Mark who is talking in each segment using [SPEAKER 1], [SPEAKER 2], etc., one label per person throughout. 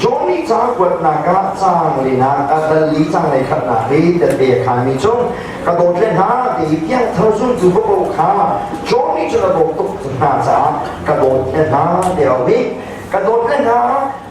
[SPEAKER 1] John nih ca kuatnak ah caang linak a dal li cang lei khatnak hi tette a khanmi cu ka dawt le hna ti i piangthar zultu paoh kha John nih cun a dawt tuk hna caah ka dawt le hna ti a i ka dawt le hna.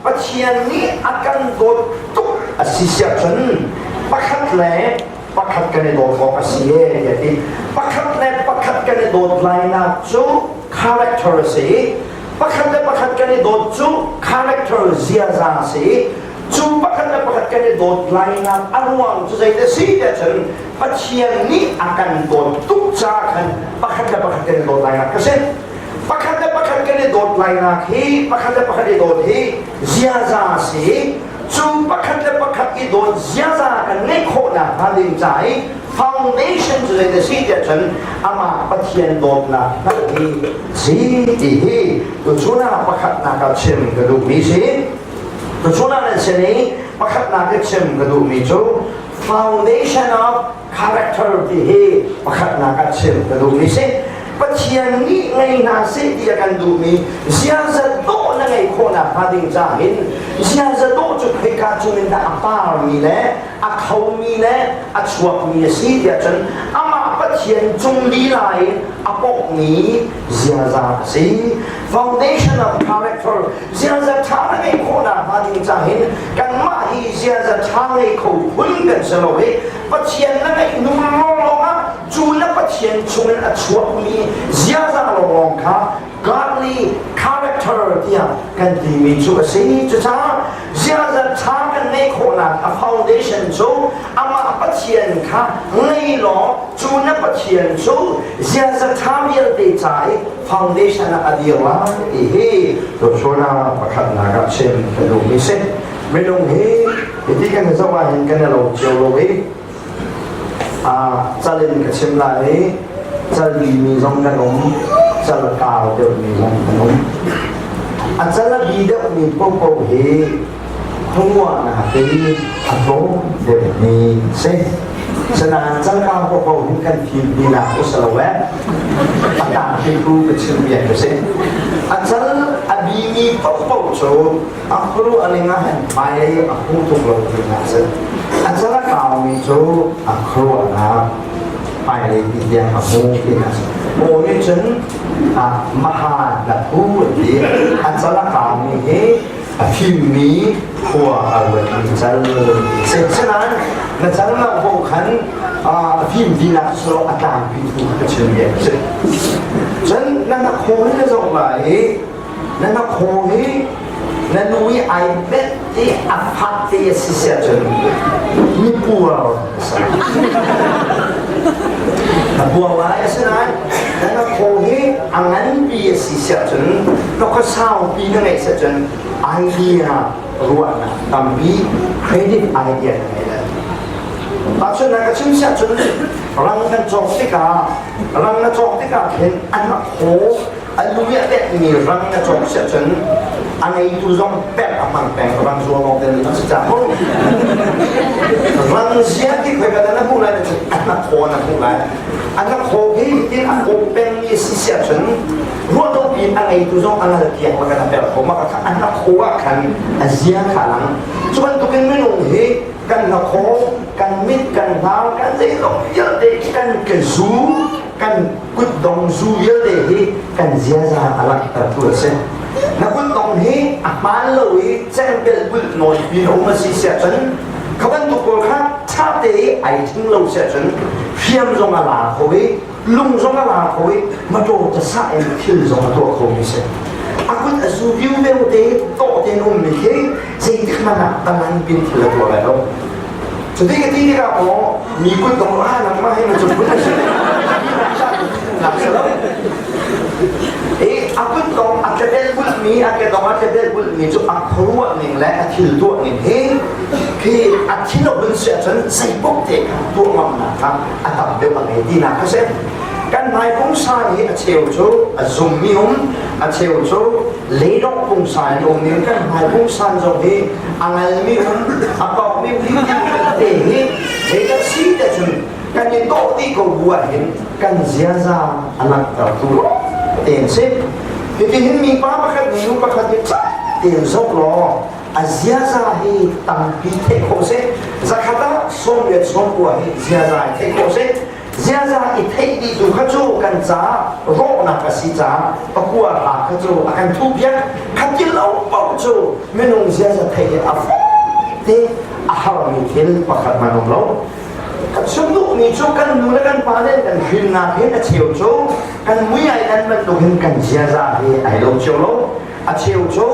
[SPEAKER 1] Pathian nih a kan dawt tuk a si siah cun pakhat le pakhat kan i dawt awk a si e ti a ti. Pakhat le pakhat kan i dawt lainak cu character a si. Pakhat le pakhat kan i dawt cu character ziaza a si. Cu pakhat le pakhat kan i dawt lainak a ruang cu zeidah si tiah cun Pathian nih a kan dawt tuk caah khan pakhat le pakhat kan i dawt lainak ka si. Pakhat le pakhat kan i dawt lainak hi, pakhat le pakhat i dawt hi ziaza a si. Cu pakhat le pakhat i dawt ziaza kan ngeih khawhnak hnga ding ca i foundation cu zei si tiah cun amah Pathian dawtnak hngalh hi si ti hi tuchun ah pakhatnak ah chim ka duhmi si. Tuchun ah nan sin i pakhatnak i chim ka duhmi cu foundation of character ti hi pakhatnak ah chim ka duhmi si. Pathian nih ngei hna seh ti a kan duhmi ziaza dawh na ngeih khawhnak hnga ding ca hin ziaza dawh cu khoika cungin dah a parmi le a khomi le a chuakmi a si tiah cun amah Pathian cung lila in a pokmi ziaza a si. Foundation of character, ziaza ṭha na ngeih khawhnak hnga ding ca hin kanmah hi ziaza ṭha ngei kho phun kan si lo i Pathian na ngeih hnu lawnglawng ah cu na Pathian chungin a chuakmi ziaza lawnglawng kha godly character tiah kan timi cu a si. Cucaah ziaza ṭha kan ngeih khawhnak a foundation cu amah Pathian kha ngei law cu na Pathian cu ziaza ṭha vialte ca i foundation ah a dir lai ti hi tuchun ah pakhatnak ah chim ka duhmi si. Minung hi hiti kan zoh ahhin kan i lo cio lo i cal in ka chim lai i cal bimi zong kan um, cal kau deuhmi zong kan um. A cal a bi deuhmi paohpaoh hi khuaruahnak in a tlawm deuhmi si. Sanain cal kau paohpaoh hin kan fim tinak u si lo eh. A tang tu ka chim biak ka si. A cal a bimi paohpaoh cu a khuru a ling ah hin hmailei a hmu tuk lo tinak a si. A cal a kaumi cu a khuaruahnak hmailei ti tiang a hmu tinak a si. Paul nih cun maha na phu an ti. A cal a kaumi hi a fimmi khua a ruatmi cal si. Sinain na cal nak bo khan a fim tinak cu a tlangpi tu ka chim mi a si. Cun na na khaw hi na zoh lai i na na khaw hi na nu i ai bet i a fat te a si siah cun mi puar a puar lai. Asinain na na khaw hi a nganpi a si siah cun, na khua saupi na ngeih siah cun, idea ruahnak tampi, creative idea na ngei lai. Tahchunhnak ka chim siah cun rang kan cawk tikah, rang na cawk tikah khin an khaw a lu i a pekmi rang na cawk siah cun a ngeitu zong pek a hmang peng. Rang zual lawng te an si cang ko. Rang zia ti khoi ka na hmuh lai na cun an na khaw na hmuh lai. An na khaw hi tin a kawm pengmi si siah cun ruah lo piin a ngeitu zong a ngal tiang ma kan a per kho ma kha an na khaw ah khan a zia kha lang. Cu bantukin minung hi kan na khaw, kan mit, kan hnar, kan zeizong vialte, kan ke zu, kan kutdong zu vialte hi kan ziaza a langhtertu a si. Na kutdong hi a hmaan lo i cengbel bulh nawn pin a um a si siah cun kha bantuk pawl kha ṭha te i ai thing lo siah cun hriam zong a la kho i lung zong a la kho i mataw tasah in thil zong a tuah kho mi si. A kut a zu viu veu te tawh tein ummi khi zeitik hmanh ah talan pin thil a tuah lai lo. Cuti ka ti tikah maw mi kut dong ah nangmah hi na cung kut a si. Nak si lo. I a kut dong a tlebel bulmi, a ke dong a tlebel bulmi cu a khuaruah ning le a thil tuah ning hi khi a thin a hun si ahcun zeipok te kha tuah ngamnak kha a tam deuh a ngei tinak kha si. Kan hmai pungsan hi a cheu cu a zummi um, a cheu cu leidawk pungsan in um. Kan hmai pungsan zong hi a ngalmi um, a pawkmi um te hi zeidah si te cun kan i dawh dih ko bu ah hin kan ziaza a langhtertu tein si. Hitihin mipa pakhat, minu pakhat hi tein zoh law. A ziaza hi tampi theih khawh si. Zakhat ah 89 hi ziaza i theih khawh si. Ziaza i theih dih tu kha cu kan caah rawhnak a si caah pakua hla kha cu a kan thuh piak. Khatil lo paoh cu minung ziaza theih hi a fawi te a harmi thil pakhat hmanh um lo. Ka chim duhmi cu kan nu le kan pa nih kan hrinnak hin a cheu cu kan mui ai dan bantuk hin kan ziaza hi ai lo cio lo. A cheu cu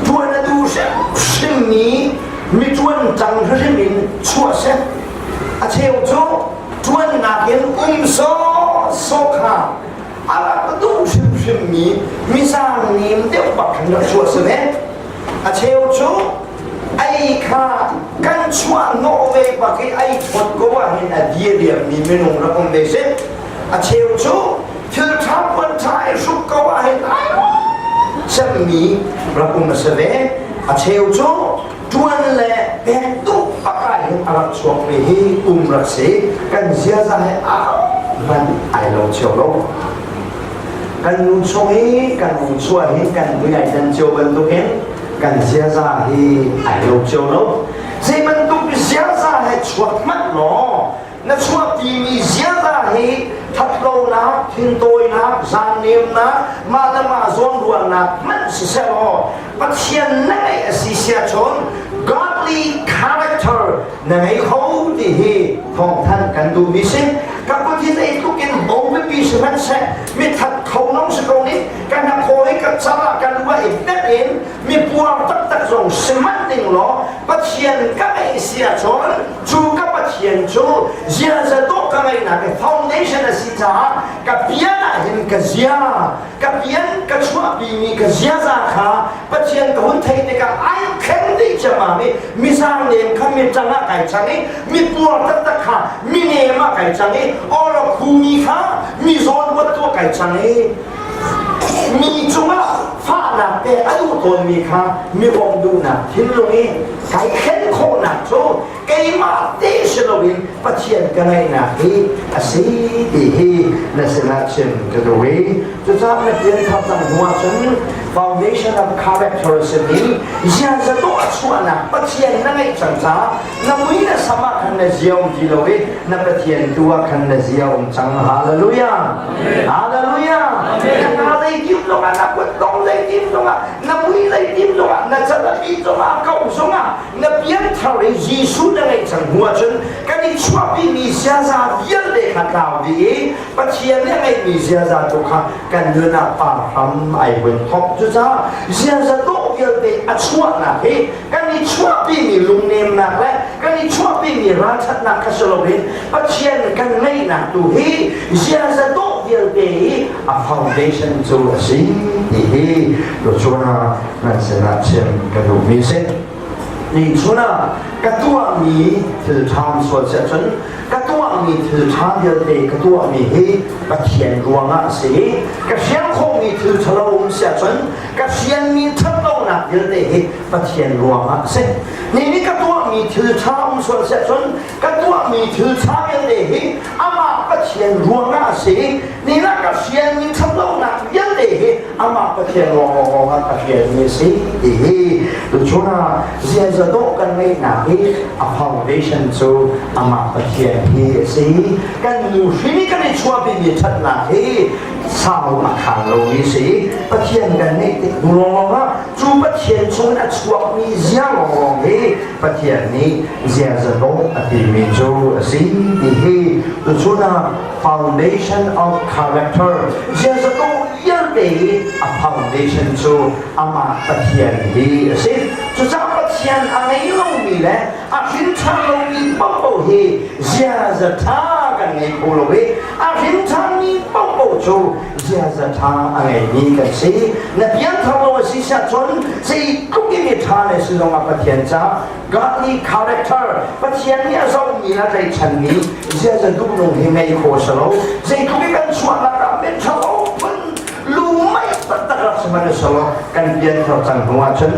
[SPEAKER 1] ṭuan a duh hrimhrimmi mi ṭuan cang hrim in chuah seh. A cheu cu ṭuannak in um sawsawh kha a rak duh hrimhrimmi mi zaangnem deuh bak khan rak chuah si ve. A cheu cu ei kha kan chuah hnawh ve bak i ei thawt ko ahhin a diriammi minung rak um ve si. A cheu cu thil ṭha puan ṭha i hruk ko ahhin ai cemmi rak um a si ve. A cheu cu ṭuan le pek duh bak ahhin a rak chuakmi hi um rak si. Kan ziaza he hmanh ai lo cio lo. Kan nu chung i kan nu chuah hi kan mui ai dan cio bantukin kan ziaza hi ai lo cio lo. Zei bantuk ziaza he chuak hmanh law na chuahpimi ziaza hi thatlonak, thintawinak, zaangnemnak, mah le mah zawnruahnak hmanh siseh law Pathian na ngeih a si sia cun godly character na ngei kho ti hi thawngthanh kan duhmi si. Ka kut hi zeitluk in bo pipi sihmanhseh mithat kho nong si ko nih ka hnakhaw hi ka cal ah ka lu ah i bet in mipuar taktak zong sihmanh ning law Pathian ka ngeih si ahcun cu ka Pathian cu ziaza dawh ka ngeihnak i foundation a si caah ka pian ah hin ka zia ka pian ka chuahpimi ka ziaza kha Pathian ka hun theih tikah ai thleng dih ciammam i mizang nem kha mi ṭang ah kai cang i mi puar taktak kha mi nem ah kai cang i or a khumi kha mi zawn ruattu ah kai cang i mi cungah fahnak te a duh tawnmi kha mi bawmh duhnak thinlung i kai thlen khawhnak cu keimah te si loin Pathian ka ngeihnak hi a si ti hi na sinah chim ka duh i cucaah na pianthar cang hnu ahcun foundation of character simi ziaza dawh a chuahnak Pathian na ngeih cang caah na mui na sam ah khan na zia um ti lo i na Pathian tu ah khan na zia um cang. Hallelujah. Hallelujah. Na hna lei tim zongah na kut dong lei tim zongah na mui lei tim zongah na calapi zongah kau zongah na pianthar i Jesuh na ngeih cang hnu ahcun kan i chuahpimi ziaza vialte kha tlau dih i Pathian nih a ngeihmi ziaza tu kha kan nun ah par hram ai vun thawk. Cucaah ziaza dawh vialte a chuahnak hi kan i chuahpimi lungnemnak le kan i chuahpimi ralṭhatnak kha si loin Pathian kan ngeihnak tu hi ziaza dawh vialte hi a foundation cu a si ti hi tuchun ah nan sinah chim ka duhmi si. Ni chun ah ka tuahmi thil ṭha sual si ahcun ka tuahmi thil ṭha vialte ka tuahmi hi Pathian ruangah a si i ka hrial khawhmi thil ṭhalo um si ahcun ka hrialmi ṭhatlonak vialte hi Pathian ruangah a si. Ni nih ka tuahmi thil ṭha um sual si ahcun ka tuahmi thil ṭha vialte hi amah Pathian ruangah a si i ni lah ka hrialmi ṭhatlonak vialte hi amah Pathian ruang ah ka hrialmi a si ti hi tuchun ah ziaza dawh kan ngeihnak hi a foundation cu amah Pathian hi a si. Kan nu hrim i kan i chuahpimi ṭhatnak hi sau a khang lomi si. Pathian kan ngeih tik hnu lawnglawng ah cu Pathian chung in a chuakmi zia lawnglawng hi Pathian nih ziaza dawh a timi cu a si ti hi tuchun ah foundation of character ziaza dawh vialte hi a foundation cu amah Pathian hi a si. Cucaah Pathian a ngei lomi le a hrin ṭhan lomi paohpaoh hi ziaza ṭha kan ngei kho lo i a hrin ṭhanmi paohpaoh cu ziaza ṭha a ngeimi kan si. Na pianthar lo a si siah cun zeitluk in mi ṭha na si zongah Pathian ca godly character Pathian nih a zohmi le a tlaihchanmi ziaza duhnung hi ngei kho a si lo. Zeitluk in kan chuahnak ah mi ṭhalo phun lumai taktak rak si hmanh selaw kan pianthar cang hnu ahcun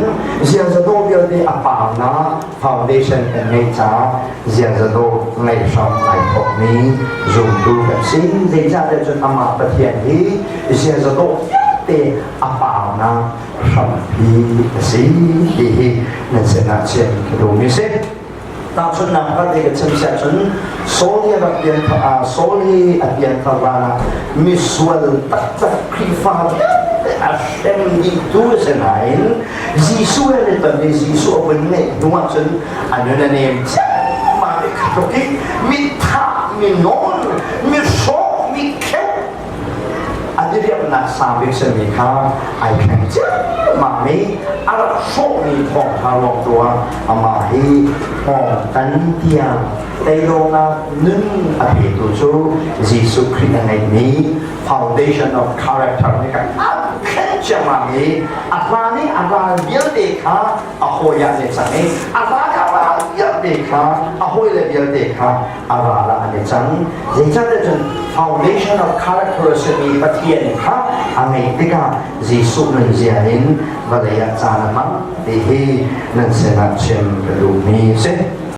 [SPEAKER 1] ziaza dawh vialte a paamnak foundation kan ngeih caah ziaza dawh ngeih hram ai thawkmi zumtu kan si. Zeicahtiah cun amah Pathian hi ziaza dawh vialte a paam. kaunak hrampi a si ti hi nan sinah chim ka duhmi si. Tahchunhnak ka te ka chim siah cun Saul hi a rak pian Saul hi a pianthar hlan ah misual taktak Khrihfa vialte a hrem dihtu a si nain Jesuh he an i ton i Jesuh a vun ngeih hnu ah cun a nun a nem ciammam i khatluk i mi thah mi nawn mi hrawk mi khenh a diriamnak sang bik simi kha ai thleng ciammam i a rak hrawhmi thawngṭha ruang tu ah amah hi hngawng tiang teilawnak nun a petu cu Jesuh Khrih a ngeihmi foundation of character nih khan a thlen ciammam i a hlan i a ral vialte kha a hawi ah an i cang i a hlan a ral vialte kha a hawile vialte kha a ral ah an i cang. Zeicahtiah cun foundation of character a simi Pathian kha a ngeih tikah Jesuh nunzia in vawlei ah caan a hmang ti hi nan sinah chim ka duhmi.